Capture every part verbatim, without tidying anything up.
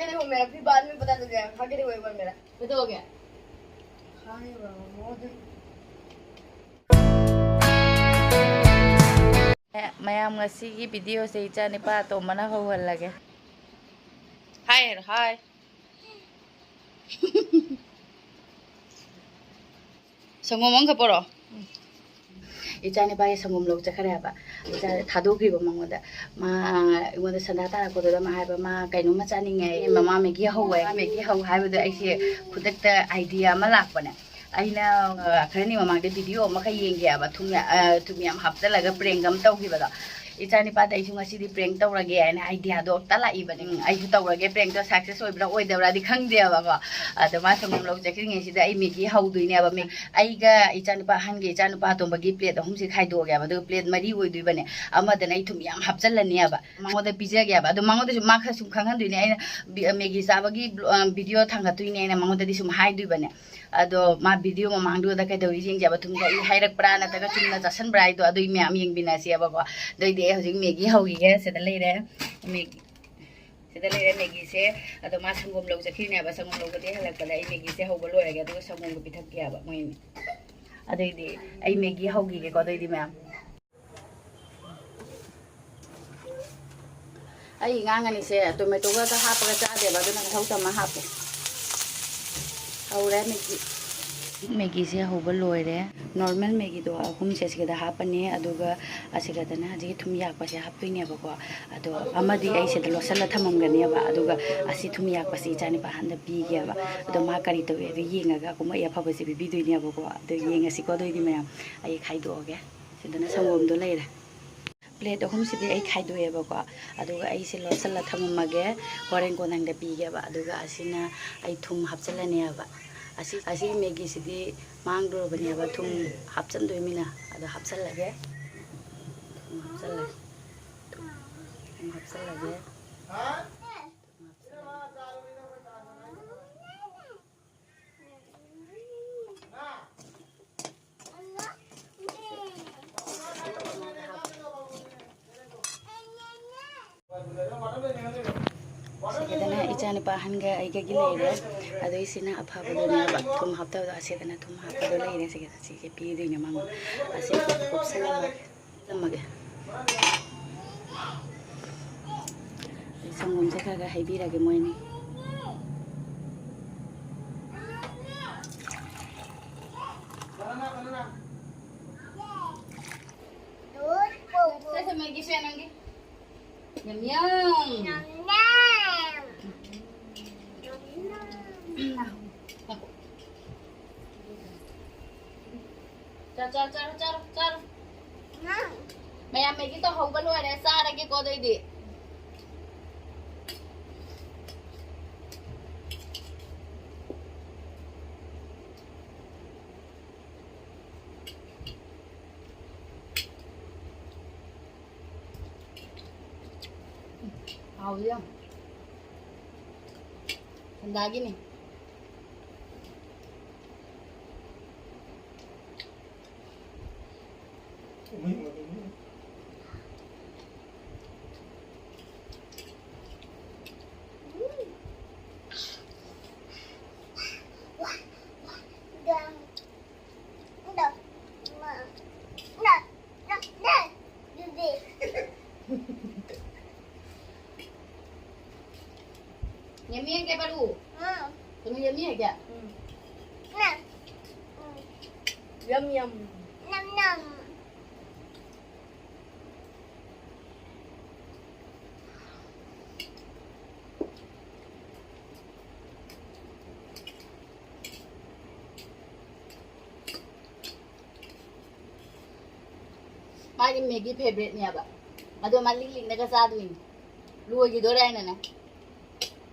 नहीं हो मेरा, फिर बाद में पता चल जाएगा, खा के नहीं हुआ मेरा। ये तो हो गया। खाने वाला वो जो ꯃꯌꯥꯝ, ꯉꯁꯤꯒꯤ ꯚꯤꯗꯤꯑꯣꯁꯦ ꯏꯆꯥ ꯅꯤꯄꯥ ꯑꯇꯣꯝꯕꯅ ꯍꯧꯍꯜꯂꯒꯦ꯫ ꯍꯥꯏ ꯍꯥꯏꯔꯣ, ꯍꯥꯏ꯫ ꯁꯪꯒꯣꯝ ꯑꯃꯈꯛ ꯄꯣꯔꯛꯑꯣ꯫ ꯏꯆꯥ ꯅꯤꯄꯥꯒꯤ ꯁꯪꯒꯣꯝ ꯂꯧ ꯆꯠꯈ꯭ꯔꯦ ꯍꯥꯏꯕ꯫ ꯏꯆꯥ ꯊꯥꯗꯣꯛꯈ꯭ꯔꯤꯕ ꯃꯉꯣꯟꯗ꯫ ꯃꯥ ꯑꯩꯉꯣꯟꯗ ꯁꯟꯗꯥ ꯇꯥꯔꯛꯄꯗꯨꯗ ꯃꯥ ꯍꯥꯏꯕ, ꯃꯥ ꯀꯩꯅꯣꯝꯃ ꯆꯥꯅꯤꯡꯉꯦ꯫ ꯃꯃꯥ ꯃꯦꯒꯤ ꯍꯧꯋꯦ, ꯃꯦꯒꯤ ꯍꯧ ꯍꯥꯏꯕꯗ ꯑꯩꯁꯦ ꯈꯨꯗꯛꯇ ꯑꯥꯏꯗꯤꯌꯥ ꯑꯃ ꯂꯥꯛꯄꯅꯦ꯫ ꯑꯩꯅ, ꯑ, ꯈꯔꯅꯤ ꯃꯃꯥꯡꯗ ꯚꯤꯗꯤꯑꯣ ꯑꯃꯈꯛ ꯌꯦꯡꯒꯦ ꯍꯥꯏꯕ, ꯊꯨꯝ ꯌꯥ-, ꯑ, ꯊꯨꯝ ꯌꯥꯝ ꯍꯥꯞꯆꯜꯂꯒ ꯄ꯭ꯔꯦꯡ ꯑꯃ ꯇꯧꯈꯤꯕꯗꯣ꯫ ꯏꯆꯥ ꯅꯤꯄꯥꯗ ꯑꯩꯁꯨ ꯉꯁꯤꯗꯤ ꯄ꯭ꯔꯦꯡ ꯇꯧꯔꯒꯦ ꯍꯥꯏꯅ ꯑꯥꯏꯗꯤꯌꯥꯗꯣ ꯇꯂꯥꯛꯏꯕꯅꯤ꯫ ꯎꯝ, ꯑꯩꯁꯨ ꯇꯧꯔꯒꯦ, ꯄ꯭ꯔꯦꯡꯗꯣ ꯁꯛꯁꯦꯁ ꯑꯣꯏꯕ꯭ꯔꯥ ꯑꯣꯏꯗꯕ꯭ꯔꯥꯗꯤ ꯈꯪꯗꯦꯕꯀꯣ꯫ ꯑꯗꯣ ꯃꯥ ꯁꯪꯒꯣꯝ ꯂꯧ ꯆꯠꯈ꯭ꯔꯤꯉꯩꯁꯤꯗ ꯑꯩ ꯃꯦꯒꯤ ꯍꯧꯗꯣꯏꯅꯦꯕ꯫ ꯃꯦ-, ꯑꯩꯒ ꯏꯆꯥꯅꯨꯄꯥ ꯑꯍꯟꯒ ꯏꯆꯥꯅꯨꯄꯥ ꯑꯇꯣꯝꯕꯒꯤ ꯄ꯭ꯂꯦꯠ ꯑꯍꯨꯝꯁꯤ ꯈꯥꯏꯗꯣꯛꯑꯒꯦꯕ꯫ ꯑꯗꯨꯒ ꯄ꯭ꯂꯦꯠ ꯃꯔꯤ ꯑꯣꯏꯗꯣꯏꯕꯅꯦ꯫ ꯑꯃꯗꯅ ꯑꯩ ꯊꯨꯝ ꯌꯥꯝ ꯍꯥꯞꯆꯜꯂꯅꯦꯕ꯫ ꯃꯉꯣꯟꯗ ꯄꯤꯖꯒꯦꯕ꯫ ꯑꯗꯣ ꯃꯉꯣꯟꯗꯁꯨ ꯃꯥ ꯈꯔ ꯁꯨꯝ ꯈꯪꯍꯟꯗꯣꯏꯅꯦ꯫ ꯑꯩꯅ ꯕꯤ-, ꯃꯦꯒꯤ ꯆꯥꯕꯒꯤ ꯕ꯭ꯂꯣ-, ꯑ, ꯚꯤꯗꯤꯑꯣ ꯊꯥꯡꯒꯠꯇꯣꯏꯅꯦ ꯑꯩꯅ ꯃꯉꯣꯟꯗꯗꯤ ꯁꯨꯝ ꯍꯥꯏꯗꯣꯏꯕꯅꯦ꯫ ꯑꯗꯣ ꯃꯥ ꯚꯤꯗꯤꯑꯣ ꯃꯃꯥꯡꯗꯨꯗ ꯀꯩꯗꯧꯔꯤ ꯌꯦꯡꯁꯦꯕ, ꯊꯨꯝꯗ ꯑꯩ ꯍꯥꯏꯔꯛꯄ꯭ꯔꯥ ꯅꯠꯇ꯭ꯔꯒ ꯆꯨꯝꯅ ꯆꯥꯁꯟꯕ꯭ꯔꯥ ꯍꯥꯏꯗꯣ, ꯑꯗꯨꯏ ꯃꯌꯥꯝ ꯌꯦꯡꯃꯤꯟꯅꯁꯦꯕꯀꯣ꯫ ꯑꯗꯨꯏꯗꯤ ꯑꯩ ꯍꯧꯖꯤꯛ ꯃꯦꯒꯤ ꯍꯧꯈꯤꯒꯦ꯫ ꯁꯤꯗ ꯂꯩꯔꯦ ꯃꯦꯒꯤ, ꯁꯤꯗ ꯂꯩꯔꯦ ꯃꯦꯒꯤꯁꯦ꯫ ꯑꯗꯣ ꯃꯥ ꯁꯪꯒꯣꯝ ꯂꯧ ꯆꯠꯈꯤꯅꯦꯕ꯫ ꯁꯪꯒꯣꯝ ꯂꯧꯕꯗꯤ ꯍꯜꯂꯛꯄꯗ ꯑꯩ ꯃꯦꯒꯤꯁꯦ ꯍꯧꯕ ꯂꯣꯏꯔꯒꯦ, ꯑꯗꯨꯒ ꯁꯪꯒꯣꯝꯒ ꯄꯤꯊꯛꯀꯦꯕ ꯃꯣꯏ ꯑꯅꯤ꯫ ꯑꯗꯨꯏꯗꯤ ꯑꯩ ꯃꯦꯒꯤ ꯍꯧꯈꯤꯒꯦꯀꯣ꯫ ꯑꯗꯨꯏꯗꯤ ꯃꯌꯥꯝ, ꯑꯩ ꯑꯉꯥꯡ ꯑꯅꯤꯁꯦ ꯇꯣꯃꯦꯇꯣꯒ ꯍꯥꯞꯄꯒ ꯆꯥꯗꯦꯕ, ꯑꯗꯨꯅ ꯃꯊꯧ ꯇꯝꯃ ꯍꯥꯞꯄꯦ꯫ ꯍꯧꯔꯦ ꯃꯦꯒꯤ꯫ ꯃꯦꯒꯤꯁꯦ ꯍꯧꯕ ꯂꯣꯏꯔꯦ꯫ ꯅꯣꯔꯃꯦꯜ ꯃꯦꯒꯤꯗꯣ ꯑꯍꯨꯝꯁꯦ ꯑꯁꯤꯒꯗ ꯍꯥꯞꯄꯅꯤ, ꯑꯗꯨꯒ ꯑꯁꯤꯒꯗꯅ ꯍꯧꯖꯤꯛꯀꯤ ꯊꯨꯝ ꯌꯥꯛꯄꯁꯦ ꯍꯥꯞꯇꯣꯏꯅꯦꯕꯀꯣ꯫ ꯑꯗꯣ ꯑꯃꯗꯤ ꯑꯩ ꯁꯤꯗ ꯂꯣꯠꯁꯤꯜꯂ ꯊꯝꯃꯝꯒꯅꯦꯕ, ꯑꯗꯨꯒ ꯑꯁꯤ ꯊꯨꯝ ꯌꯥꯛꯄꯁꯤ ꯏꯆꯥꯅꯤꯄꯥ ꯑꯍꯟꯗ ꯄꯤꯒꯦꯕ꯫ ꯑꯗꯣ ꯃꯥ ꯀꯔꯤ ꯇꯧꯏ ꯑꯗꯨ ꯌꯦꯡꯉꯒ ꯀꯨꯝꯍꯩ ꯑꯐꯕꯁꯦ ꯄꯤꯕꯤꯗꯣꯏꯅꯦꯕꯀꯣ꯫ ꯑꯗꯣ ꯌꯦꯡꯉꯁꯤꯀꯣ꯫ ꯑꯗꯨꯑꯣꯏꯗꯤ ꯃꯌꯥꯝ, ꯑꯩ ꯈꯥꯏꯗꯣꯛꯑꯒꯦ꯫ ꯁꯤꯗꯅ ꯁꯪꯒꯣꯝꯗꯣ ꯂꯩꯔꯦ꯫ ꯄ꯭ꯂꯦꯠ ꯑꯍꯨꯝꯁꯤꯗꯤ ꯑꯩ ꯈꯥꯏꯗꯣꯛꯑꯦꯕꯀꯣ, ꯑꯗꯨꯒ ꯑꯩꯁꯦ ꯂꯣꯠꯁꯤꯜꯂ ꯊꯝꯃꯝꯃꯒꯦ, ꯍꯣꯔꯦꯟ ꯀꯣꯟꯅꯪꯗ ꯄꯤꯒꯦꯕ꯫ ꯑꯗꯨꯒ ꯑꯁꯤꯅ ꯑꯩ ꯊꯨꯝ ꯍꯥꯞꯆꯤꯜꯂꯅꯦꯕ꯫ ꯑꯁꯤ, ꯑꯁꯤ ꯃꯦꯒꯤꯁꯤꯗꯤ ꯃꯥꯡꯗꯣꯔꯕꯅꯦꯕ, ꯊꯨꯝ ꯍꯥꯞꯆꯤꯟꯗꯣꯏꯃꯤꯅ꯫ ꯑꯗꯣ ꯍꯥꯞꯆꯤꯜꯂꯒꯦ, ꯊꯨꯝ ꯍꯥꯞꯆꯤꯜꯂꯒꯦ, ꯊꯨꯝ ꯍꯥꯞꯆꯤꯜꯂꯒꯦ꯫ ꯁꯤꯗꯅ ꯏꯆꯥ ꯅꯨꯄꯥ ꯑꯍꯟꯒ ꯑꯩꯒꯒꯤ ꯂꯩꯔꯦ꯫ ꯑꯗꯨꯏꯁꯤꯅ ꯑꯐꯕꯗꯨꯅꯦꯕ꯫ ꯊꯨꯝ ꯍꯥꯞꯇꯕꯗꯣ, ꯑꯁꯤꯗꯅ ꯊꯨꯝ ꯍꯥꯞꯄꯗꯣ ꯂꯩꯔꯦ꯫ ꯁꯤꯒ ꯁꯤꯁꯦ ꯄꯤꯗꯣꯏꯅꯦ ꯃꯉꯣꯟꯗ꯫ ꯑꯁꯤ ꯀꯨꯞꯁꯜꯂꯝꯃꯒꯦ꯫ ꯊꯝꯃꯒꯦ꯫ ꯑꯗꯩ ꯁꯪꯒꯣꯝꯁꯦ ꯈꯔ ꯈꯔ ꯍꯩꯕꯤꯔꯒꯦ ꯃꯣꯏꯅꯤ꯫ ꯁꯦ, ꯁꯦ, ꯃꯦꯒꯤ ꯁꯦ ꯅꯪꯒꯤ꯫ ꯌꯝ, ꯌꯝ꯫ ꯌꯝ, ꯌꯝ꯫ ꯆꯥ, ꯆꯥ, ꯆꯥꯔꯣ, ꯆꯥꯔꯣ, ꯆꯥꯔꯣ꯫ ꯌꯝ꯫ ꯃꯌꯥꯝ ꯃꯦꯒꯤ ꯇꯧꯍꯧꯕ ꯂꯣꯏꯔꯦ, ꯆꯥꯔꯒꯦꯀꯣ ꯑꯗꯨꯑꯣꯏꯗꯤ꯫ ꯍꯥꯎꯋꯤ ꯌꯥꯝ꯫ ꯁꯟꯗꯥꯒꯤꯅꯤ꯫ Yummy है क्या बड़ू? हाँ। तुम्हें यम्मी है क्या? हम्म। ना। हम्म। यम यम। नम नम। ꯃꯥꯒꯤ ꯃꯦꯒꯤ ꯐꯦꯕꯔꯦꯠꯅꯦꯕ꯫ ꯑꯗꯣ ꯃꯥ ꯂꯤꯛ ꯂꯤꯛꯅꯒ ꯆꯥꯗꯣꯏꯅꯤ꯫ ꯂꯣꯏꯈꯤꯗꯣꯔꯦ ꯍꯥꯏꯅꯅꯦ꯫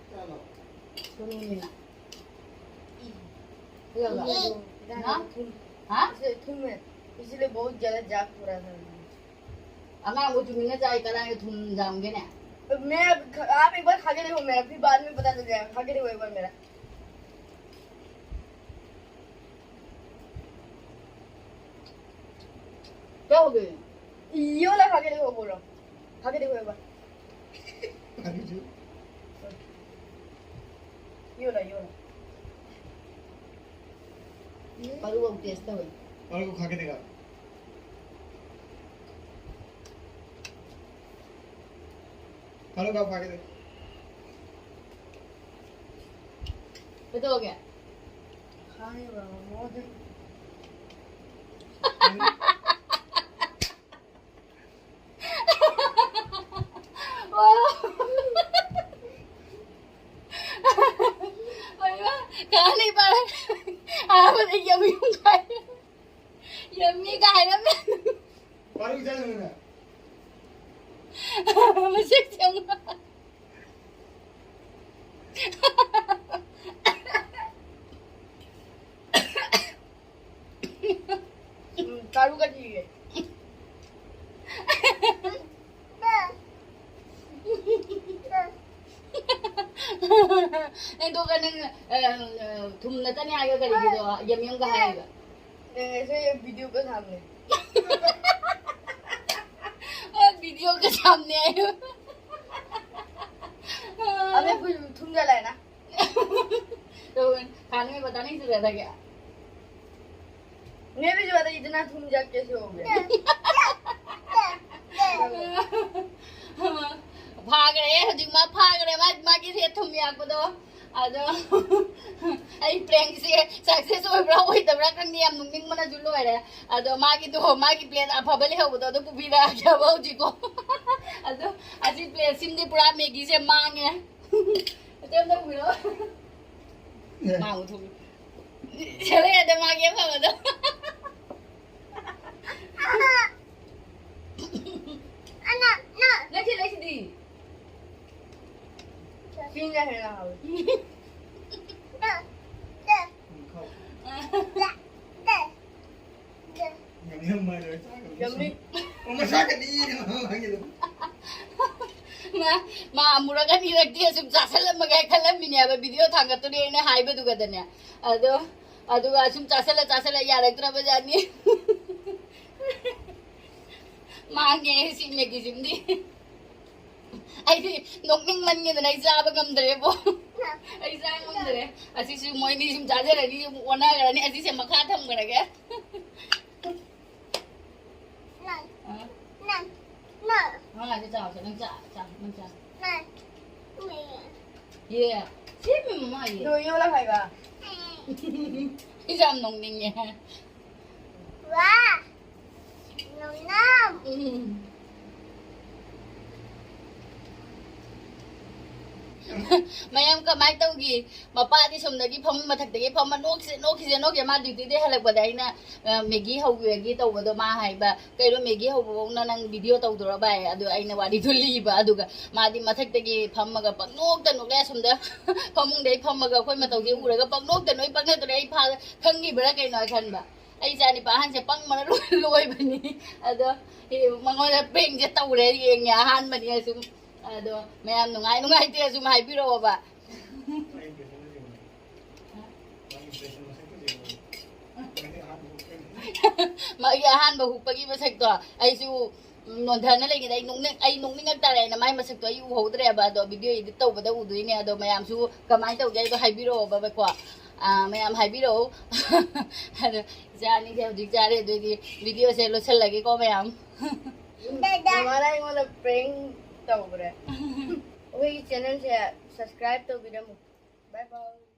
ꯁꯣꯅꯨꯅꯤꯅ꯫ ꯀꯩꯗꯧꯕ? ये हाँ? हाँ? इसलिए थूम है, इसलिए बहुत ज्यादा जाग पूरा था। अगर वो तुमने चाय करा है, तुम जाओगे ना? तो मैं अब ख-, आप एक बार खा के देखो मेरा, फिर बाद में पता चल जाएगा। खा के देखो एक बार मेरा। क्या हो गया? ये वाला खा के देखो, बोल रहा हूँ। खा के देखो एक बार। खा के देखो। ꯌꯣꯜꯂꯣ, ꯌꯣꯜꯂꯣ꯫ ꯃꯔꯨ ꯑꯃꯨꯛ taste ꯇꯧꯋꯦ꯫ ꯃꯔꯨ ꯈꯥꯛꯀꯦ ꯇꯦꯡꯉꯥ꯫ ꯃꯔꯨ ꯈꯥꯛ ꯈꯥꯛꯀꯦ ꯇꯦꯡꯉꯥ꯫ ꯀꯩꯗꯧꯔꯒꯦ? ꯈꯥꯡꯉꯤꯕ ꯃꯣꯗꯤ꯫ ꯀꯥꯟꯅꯩ ꯄꯥꯔꯦ꯫ ꯑꯍꯥꯟꯕꯗ ꯌꯝ ꯌꯝ ꯀꯥꯏ꯫ ꯌꯝꯃꯤ ꯀꯥꯏꯅ꯫ ꯄꯥꯔꯨ ꯆꯠꯂꯨꯅ꯫ ꯃꯁꯛ ꯆꯪꯕ꯫ ꯎꯝ, ꯆꯥꯔꯨꯒꯗꯤꯌꯦ꯫ ꯅꯪꯗꯣ ꯅꯪ, ꯑ, ꯑ, ꯊꯨꯝ ꯅꯠꯇꯅꯤ ꯍꯥꯏꯒ ꯀꯔꯤꯒꯤꯗꯣ ꯌꯝ ꯌꯝꯒ ꯍꯥꯏꯔꯤꯕ? ꯅꯪ ꯉꯁꯤ video ꯀ ꯁꯥꯝꯅꯦ꯫ ꯑ, video ꯀ ꯁꯥꯝꯅꯦ ꯍꯥꯏꯌꯣ꯫ अबे कुछ थूम जा लाए ना। तो खाने में पता नहीं चल रहा था क्या? मैं भी जो था इतना थूम जा कैसे हो गया? ꯐꯥꯈ꯭ꯔꯦ, ꯍꯧꯖꯤꯛ ꯃꯥ ꯐꯥꯈ꯭ꯔꯦ, ꯃꯥ, ꯃꯥꯒꯤ ꯁꯦ ꯊꯨꯝ ꯌꯥꯛꯄꯗꯣ꯫ ꯑꯗꯣ ꯑꯩ prankꯁꯦ success ꯑꯣꯏꯕ꯭ꯔꯥ ꯑꯣꯏꯗꯕ꯭ꯔꯥ ꯈꯪꯗꯦ, ꯌꯥꯝ ꯅꯣꯛꯅꯤꯡꯕꯅꯁꯨ ꯂꯣꯏꯔꯦ꯫ ꯑꯗꯣ ꯃꯥꯒꯤꯗꯣ, ꯃꯥꯒꯤ plate ꯑꯐꯕ ꯂꯩꯍꯧꯕꯗꯣ ꯑꯗꯨ ꯄꯨꯕꯤꯔꯛꯑꯒꯦꯕ ꯍꯧꯖꯤꯛꯀꯣ꯫ ꯑꯗꯣ ꯑꯁꯤ plateꯁꯤꯃꯗꯤ ꯄꯨꯔꯥ Maggiꯁꯦ ꯃꯥꯡꯉꯦ꯫ ꯑꯇꯩ ꯑꯝꯇ ꯄꯨꯕꯤꯔꯛꯑꯣ꯫ ꯃꯥ ꯑꯃꯨꯛ ꯊꯣꯛꯂꯛꯑꯦ꯫ ꯁꯦꯂꯦꯗ ꯃꯥꯒꯤ ꯑꯐꯕꯗꯣ꯫ ꯅꯠꯇꯦ, ꯂꯩꯁꯤꯗꯤ꯫ ꯁꯤꯅ ꯍꯦꯟꯅ ꯍꯥꯎꯋꯤ꯫ ꯎꯝ, ꯈꯥꯎ꯫ ꯌꯥꯝ ꯌꯥꯝ ꯃꯥꯜꯂꯦ, ꯆꯥꯒꯅꯨ꯫ ꯌꯥꯝꯃꯤ꯫ ꯑꯣ, ꯃꯁꯥ ꯀꯅꯤ, ꯍꯥꯏꯒꯦ꯫ ꯃꯥ, ꯃꯥ ꯑꯃꯨꯔꯛ ꯑꯅꯤꯔꯛꯇꯤ ꯑꯁꯨꯝ ꯆꯥꯁꯜꯂꯝꯃꯒꯦ ꯈꯜꯂꯝꯃꯤꯅꯦꯕ, video ꯊꯥꯡꯒꯠꯇꯣꯔꯦꯅ ꯍꯥꯏꯕꯗꯨꯒꯗꯅꯦ꯫ ꯑꯗꯣ, ꯑꯗꯨꯒ ꯑꯁꯨꯝ ꯆꯥꯁꯜꯂ ꯆꯥꯁꯜꯂ ꯌꯥꯔꯛꯇ꯭ꯔꯕꯖꯥꯠꯅꯤ꯫ ꯃꯥꯡꯉꯦ ꯁꯤ Maggiꯁꯤꯃꯗꯤ꯫ ꯑꯩꯗꯤ ꯅꯣꯛꯅꯤꯡꯃꯟꯒꯤꯗꯅ ꯑꯩ ꯆꯥꯕ ꯉꯝꯗ꯭ꯔꯦꯕꯣ꯫ ꯑꯩ ꯆꯥ ꯉꯝꯗ꯭ꯔꯦ꯫ ꯑꯁꯤꯁꯨ ꯃꯣꯏꯅꯤ ꯁꯨꯝ ꯆꯥꯖꯔꯅꯤ, ꯁꯨꯝ ꯑꯣꯟꯅꯈ꯭ꯔꯅꯤ꯫ ꯑꯁꯤꯁꯦ ꯃꯈꯥ ꯊꯝꯈ꯭ꯔꯒꯦ꯫ ꯑ? ꯑꯉꯥꯡꯁꯦ ꯆꯥꯎꯁꯦ꯫ ꯅꯪ ꯆꯥ, ꯆꯥ, ꯅꯪ ꯆꯥ꯫ ꯌꯦ꯫ ꯁꯤ ꯃꯃꯥ ꯌꯦ꯫ ꯅꯣꯏ ꯌꯣꯜꯂ ꯍꯥꯏꯕ? ꯑꯩꯁꯨ ꯌꯥꯝ ꯅꯣꯛꯅꯤꯡꯉꯦ꯫ ꯎꯝ꯫ ꯃꯌꯥꯝ ꯀꯃꯥꯏ ꯇꯧꯒꯤ? ꯃꯄꯥꯗꯤ ꯁꯣꯝꯗꯒꯤ ꯐꯃꯨꯡ ꯃꯊꯛꯇꯒꯤ ꯐꯝꯃ ꯅꯣꯛꯁꯦ, ꯅꯣꯛꯈꯤꯁꯦ, ꯅꯣꯛꯈꯤꯁꯦ꯫ ꯃꯥ duty ꯗꯩ ꯍꯜꯂꯛꯄꯗ ꯑꯩꯅ, ꯑ, Maggi ꯍꯧꯕꯤꯔꯒꯦ ꯇꯧꯕꯗꯣ ꯃꯥ ꯍꯥꯏꯕ, "ꯀꯩꯅꯣ Maggi ꯍꯧꯕꯐꯧꯅ ꯅꯪ video ꯇꯧꯗꯣꯔꯕ?" ꯍꯥꯏ꯫ ꯑꯗꯨ ꯑꯩꯅ ꯋꯥꯔꯤꯗꯣ ꯂꯤꯕ꯫ ꯑꯗꯨꯒ ꯃꯥꯗꯤ ꯃꯊꯛꯇꯒꯤ ꯐꯝꯃꯒ ꯄꯪꯅꯣꯛꯇ ꯅꯣꯛꯂꯦ꯫ ꯑꯁꯣꯝꯗ ꯐꯃꯨꯡꯗꯩ ꯐꯝꯃꯒ ꯑꯩꯈꯣꯏ ꯃꯇꯧꯁꯦ ꯎꯔꯒ ꯄꯪꯅꯣꯛꯇ ꯅꯣꯛꯏ, ꯄꯪꯅꯣꯛꯇ ꯅꯣꯛꯏ꯫ ꯑꯩ ꯐꯥ-, ꯈꯪꯉꯤꯕ꯭ꯔꯥ ꯀꯩꯅꯣ ꯈꯟꯕ꯫ ꯑꯩ ꯏꯆꯥ ꯅꯤꯄꯥ ꯑꯍꯟꯁꯦ ꯄꯪꯕꯅ ꯂꯣꯏ-, ꯂꯣꯏꯕꯅꯤ꯫ ꯑꯗꯣ ꯃꯉꯣꯟꯗ prank ꯁꯦ ꯇꯧꯔꯦ ꯌꯦꯡꯉꯦ ꯑꯍꯥꯟꯕꯅꯤ ꯑꯁꯨꯝ꯫ ꯑꯗꯣ ꯃꯌꯥꯝ ꯅꯨꯡꯉꯥꯏ ꯅꯨꯡꯉꯥꯏꯇꯦ ꯑꯁꯨꯝ ꯍꯥꯏꯕꯤꯔꯛꯑꯣꯕ꯫ ꯃꯥꯒꯤ ꯑꯍꯥꯟꯕ ꯍꯨꯛꯄꯒꯤ ꯃꯁꯛꯇꯣ ꯑꯩꯁꯨ ꯅꯣꯟꯊꯅ ꯂꯩꯉꯩꯗ ꯑꯩ ꯅꯣꯛꯅꯤꯡ-, ꯑꯩ ꯅꯣꯛꯅꯤꯡꯉꯛ ꯇꯥꯔꯦꯅ ꯃꯥꯏ ꯃꯁꯛꯇꯣ ꯑꯩ ꯎꯍꯧꯗ꯭ꯔꯦꯕ꯫ ꯑꯗꯣ video edit ꯇꯧꯕꯗ ꯎꯗꯣꯏꯅꯦ꯫ ꯑꯗꯣ ꯃꯌꯥꯝꯁꯨ ꯀꯃꯥꯏꯅ ꯇꯧꯒꯦ ꯍꯥꯏꯗꯣ ꯍꯥꯏꯕꯤꯔꯛꯑꯣꯕꯀꯣ꯫ ꯑꯥ, ꯃꯌꯥꯝ ꯍꯥꯏꯕꯤꯔꯛꯑꯣ꯫ ꯑꯗꯣ ꯏꯆꯥ ꯑꯅꯤꯁꯦ ꯍꯧꯖꯤꯛ ꯆꯥꯔꯦ꯫ ꯑꯗꯨꯗꯤ video ꯁꯦ ꯂꯣꯏꯁꯤꯜꯂꯒꯦꯀꯣ ꯃꯌꯥꯝ꯫ ꯃꯃꯥꯅ ꯑꯩꯉꯣꯟꯗ prank ꯇꯧꯈ꯭ꯔꯦ꯫ ꯑꯩꯈꯣꯏꯒꯤ channel ꯁꯦ subscribe ꯇꯧꯕꯤꯔꯝꯃꯨ꯫ Bye bye꯫